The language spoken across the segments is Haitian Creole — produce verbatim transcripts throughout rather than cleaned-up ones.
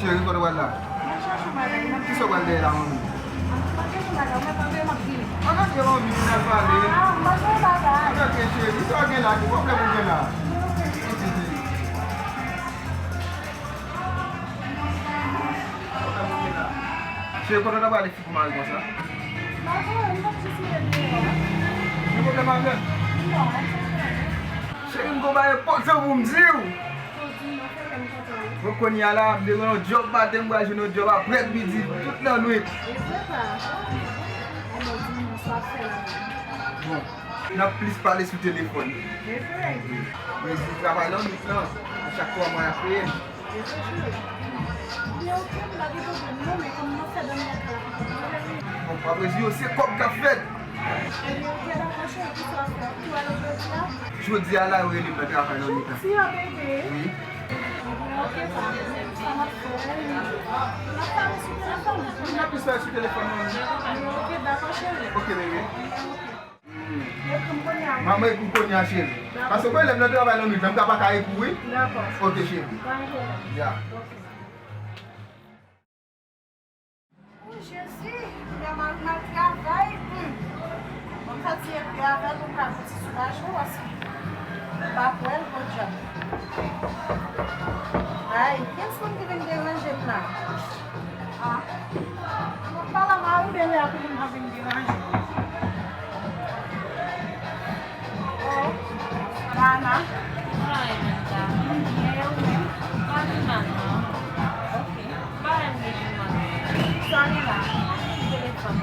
Cheri, kote w pral la? Mwen chache bagay, mwen. Kisa w pral dèyè la, manmi? Mwen chache bagay, mwen pral dèyè, mwen vini. An, antre, manmi, vin al pale. Ah, mwen chache bagay. An, antre, cheri, sa w gen la? Ki pwoblèm ou gen la? Cheri, kote w ta prale fi pou mari konsa? Mwen pral, mwen pral jis mete deyò. Gen pwoblèm avè l? Non, mwen chache. Cheri, m gon bagay enpòtan pou m di w. Bon, kounye a la, m te gen yon djòb maten, m pral jwenn yon djòb apre midi, tout lannwit. Bon, n ap plis pale sou telefòn. Mwen di travay lannwit lan, a chak twa mwa y ap peye m. Bon, pa vre, yo se kòb k ap fèt. Jodi a la, yo rele m nan travay nan mitan. Wi. N ap pale sou telefòn. N ap pale sou telefòn, manmi. Ok, bebe. Manman, ekri kounye a, cheri. Paske w konnen lè m nan travay nan nwit la, m ka pa ka ekri w, wi. Ok, cheri. Ya. O Jezi, lè mari m al travay, hmm. Bon, m fatige pi avè l pou m ka fè ti soulajman, paske m pa kwè l, podyab. Ay, kiyès moun ki vin deranje m la? Ah, m ap pale a mari m, bebe a pou moun nan vin deranje m. Oh, Dana. Mwen byen, ou menm? Pa gen mal, non. Ok. Sa gen la? Telefòn.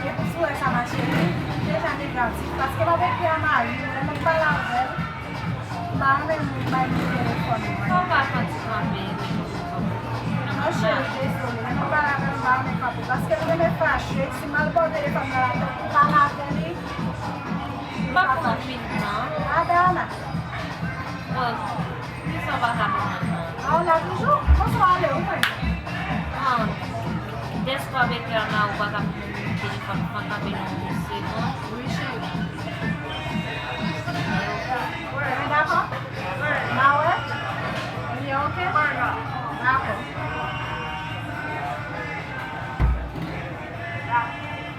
Epi si w wè sa, ma chérie, m deja negatif, paske m ap ekri a mari m, lè m ap pale avè l, m pa renmen moun bay moun telefòn mwen. Sa w pa santi kanpe? Non, chérie, dezole, lè m ap pale avè l, m pa renmen kanpe, paske m renmen fache, si m al ba w telefòn nan la tèt pou pale avè li, m pa konn fin tan. Adana. Bon, kisa w pa ka konprann nan? A, w la toujou? Kòman w ale, ou menm? An, dèske w ap ekri a mari w, ou pa ka pran telefòn, ou pa kanpe nan yon segonn? Wi, cheri. Wi, nou dakò? N a wè? Ebyen, ok. Dakò.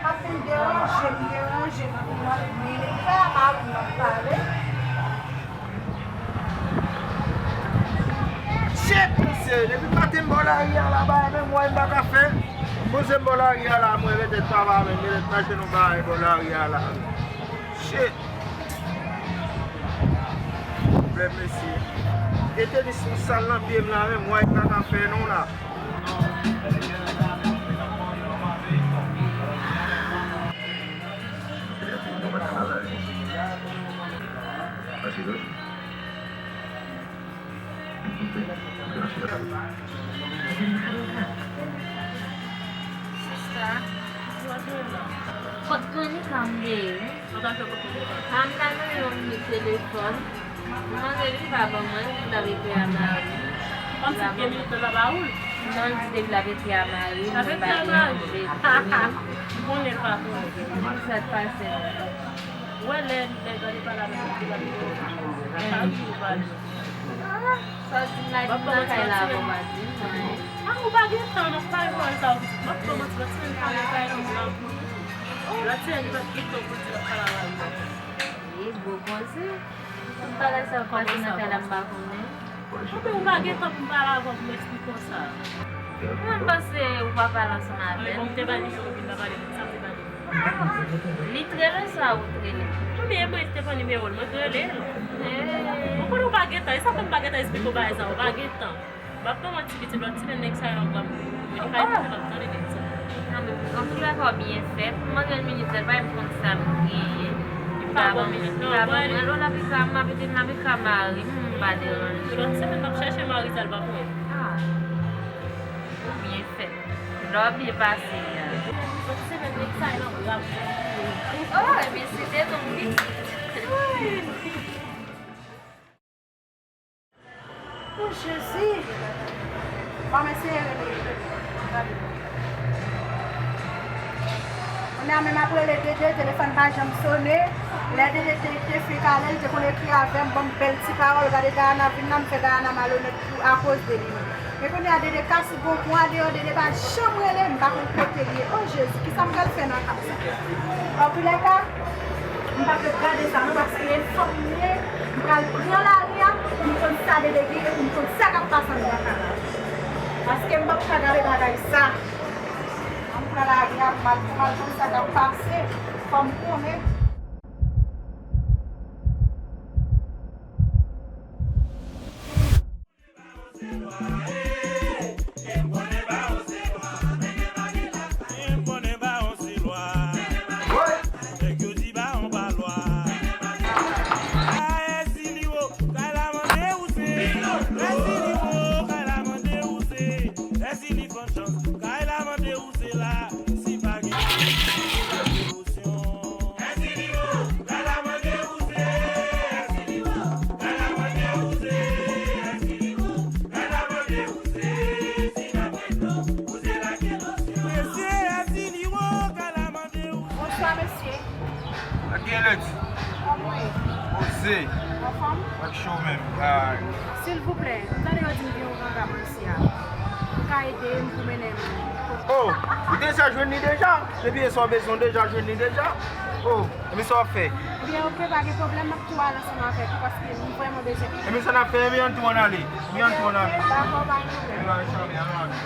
Ap vin deranje m, deranje m, m ap, m ap fè a mari m ap pale. Shit, mesye, depi maten m bò lari a la, bagay menm wè m pa ka fè. M poze m bò lari a la, mwen rete travay avè m, rete mache nou bagay bò lari a la. Shit. Pwoblèm, mesye. Gen tenis sou sal nan pye m la, menm wè m pa ka fè non la. Sista, kot Monica m deye? An, m ta renmen yon minit telefòn. M mande li pa ban mwen, li di l ap ekri a mari. Kòmsi gen minit nan pa ba ou l? Non, li di depi l ap ekri a mari l, mwen pa gen manje. M konnen l pa konnen. Sa k pase menm? Ou wè lè nèg la te pale avèk li, li te pale avèk li. Sa ou di m la, di m nan kay la, bon, pa di m anyen. A, ou pa gen tan, nan kay mwen sa, ou di, m ap pran manti, manti, nan kay la, m ap pran manti. La ti a li pa t gen tan pou di l ap pale avè l. Wi, gwo koze. M pa lè sa pase nan kay la, m pa konnen. Anben, ou pa gen tan pou m pale avè w, pou m eksplike w sa. Mwen, m panse ou pa pale ansanm avè l. Anben, bon, m te ba nimewo l, m pa pale, sa m te pale. Li t rele sa ou t rele? Anben, e mwen ki te pran nimewo l, mwen t rele l. Ou konnen ou pa gen tan, e sa fè m pa gen tan eksplike w bagay sa, ou pa gen tan. M ap pran manti pitit, lòt semèn nèg sa yo ap pran m. Mwen li pa evite m ap tande nèg sa. Nan, men, antouka, sa w byen fè. Pou mwen gen minit, sèl pa m konn sa m genyen. Li pa ban m minit, non, li pa ban mwen. Lè w la pika, m ap ede m la pika mari m, m pa deranje. Lòt semèn m ap chèche mari sa, li pa pou mwen. Ah. Ou byen fè. Lè w ap byen pase a. Lòt semèn nèg sa yo ap pran m. Oh, ebyen, se te non pitit. O Jezi! Ban m eseye rele. Gade. Kounye a menm ap rele Dede, telefòn pa janm sonnen. Lè Dede te, te fenk ale, li te konn ekri avè m, ban m bèl ti pawòl. Gade Dayana vin la, m fè Dayana malonèt pou, akoz de li menm. Men kounye a, Dede ka sou bon pwen, deyò, Dede pa janm rele, m pa konn kote l ye. O Jezi, kisa m pral fè nan ka sa? Anpilèka, m pa t dwe gade sa non, paske e fanm m ye, m pral pran lari a pou m konn sa Dede gen, pou m konn sa k ap pase anndan kay la. Paske m p ap ka gade bagay sa. An m pran lari a, m al, m al konn sa k ap pase. Fò m konnen. Bonswa, mesye. Ak gen lèdi. Kòman w ye? Poze. Anfòm? Ak cho menm. Silvouplè, m tande yo di m gen yon ganga bò isi a. Ou ka ede m pou mennen m. Oh, ou deja jwenn li deja? Depi yè swa w bezwen, w deja jwenn li deja? Oh, epi sa w ap fè? Ebyen, oke, pa gen pwoblèm, m ap tou al ansanm avèk ou paske m vrèman bezwen. Epi sa n ap fè, epi ann tou ann ale. Epi ann tou ann ale. Dakò, pa gen pwoblèm. Epi ann ale, ann ale.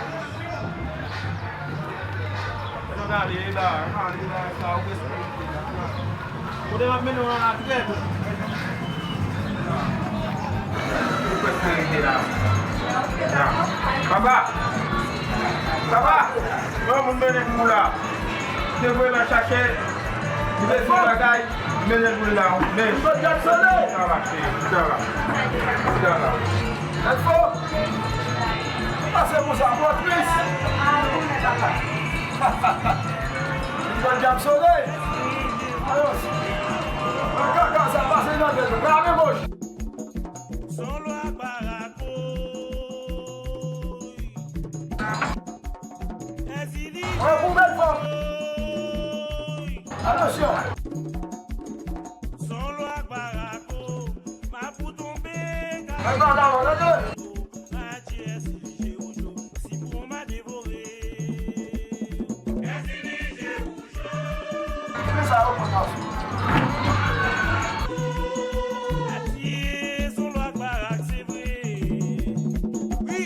Ann ale la, ann ale la, sa ou respekte la. Kote m ap mennen w la, la, trè byen. Ou prèske rive la. La. Papa! Papa! Non, moun mennen pou ou la. Te voye la chache. Li bezwen bagay. Mennen pou li la. Men. Sa va, cheri. Sa va. Sa va. Let's go! Pase pou sa, motris! Yon djab sole! Alò, kaka sa pase nan tèt ou. Brave goch! Son lwa barakoy. An pou bèl fanm! Atansyon! Son lwa barakoy. Mapou tonbe, Mwen pa la, mwen tande. Adye, S I G ou cho, si pwon ma devore. Ki sa yo pran nan sou? Adye, son lwa ak barak, se vre. Wi.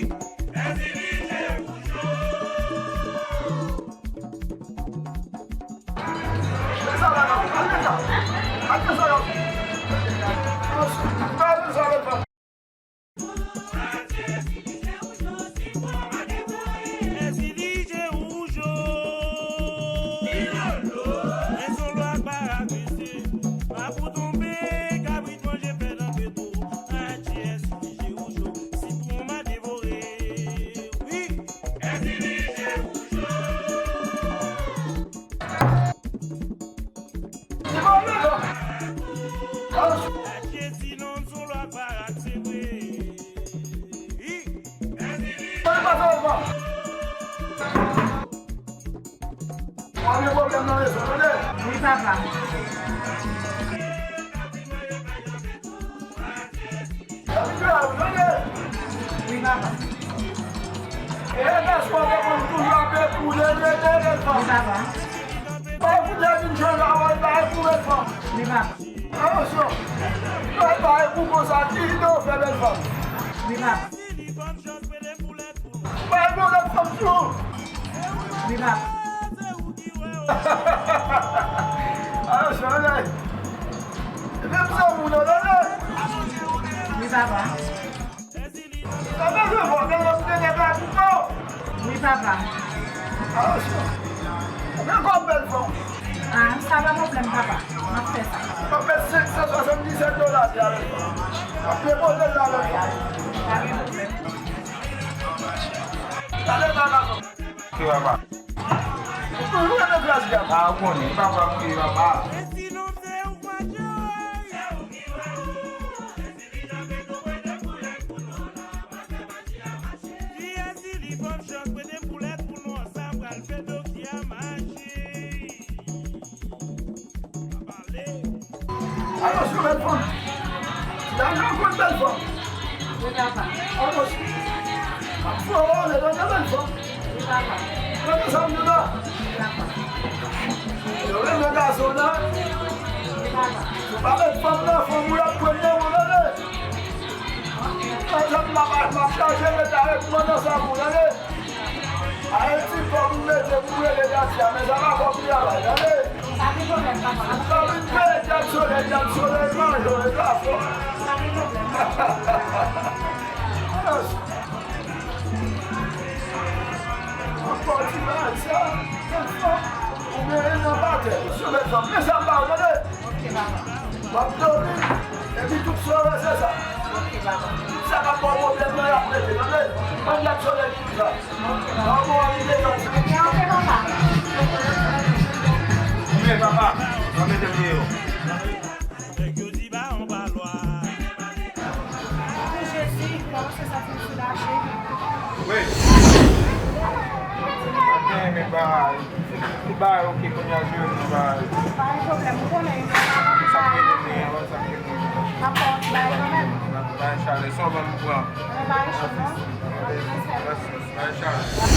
S I G ou cho. Wi, papa. Wi, papa. Wi, papa. Wi, papa. Wi, papa. Wi, papa. Wi, papa. Wi, papa. Men kòb bèl fanm. Ah, sa pa pwoblèm, papa. M ap fè sa. M ap fè senk san swasanndisèt dola, se avèk sa. M ap depoze l la avèk sa. Pa gen pwoblèm. Talè pa la. Ke papa. Ou toujou renmen kras gap. Ah, ou konnen, papa, mwen, papa. Alò, se yon bèl fanm. Lajan konn bèl fanm. Wi, papa. Alò, Fò w ale, nan men fanm. Tande sa m di la. Yo renmen gason nan. Ou pa met fanm nan, fanm ou y ap pran nan, ou tande. Mwen, m ap, m ap chache leta avèk mwen nan sa pou, tande. Ayiti, fòk m mete pou rele Dati a, men sa pa fòk travay, tande. Pa gen pwoblèm, papa. Sa vin peye dat solèy, dat solèy, manjò, e pa fò. Pa gen pwoblèm. Ankò ti bagay sa, bèl fanm, ou gen en an pa tè, sou bèl fanm. Men sa m ba ou, tande. Ok, papa. W ap dòmi, epi tout sa w wè se sa. Ok, papa. Tout sa k ap ba w pwoblèm nan, y ap rete, tande. Mwen dat solèy ki di sa. Ok, papa. Nan bon, ann desann. Ok, ok, papa. Men papa, w ap mete m deyò. Nèg yo di ba anba lwa. Pou Jezi, kòmanse santi m soulaje. Wi. Mwen te renmen bagay. Tout bagay oke, kounye a jere tout bagay. Pa gen pwoblèm, ou konnen. Sa k rele mwen an, sa k rele mwen an. M ap ba w ti bagay kanmenm. Bagay chalè, sa w ban m pran. Mwen pa riche, non. Mèsi, bagay chalè.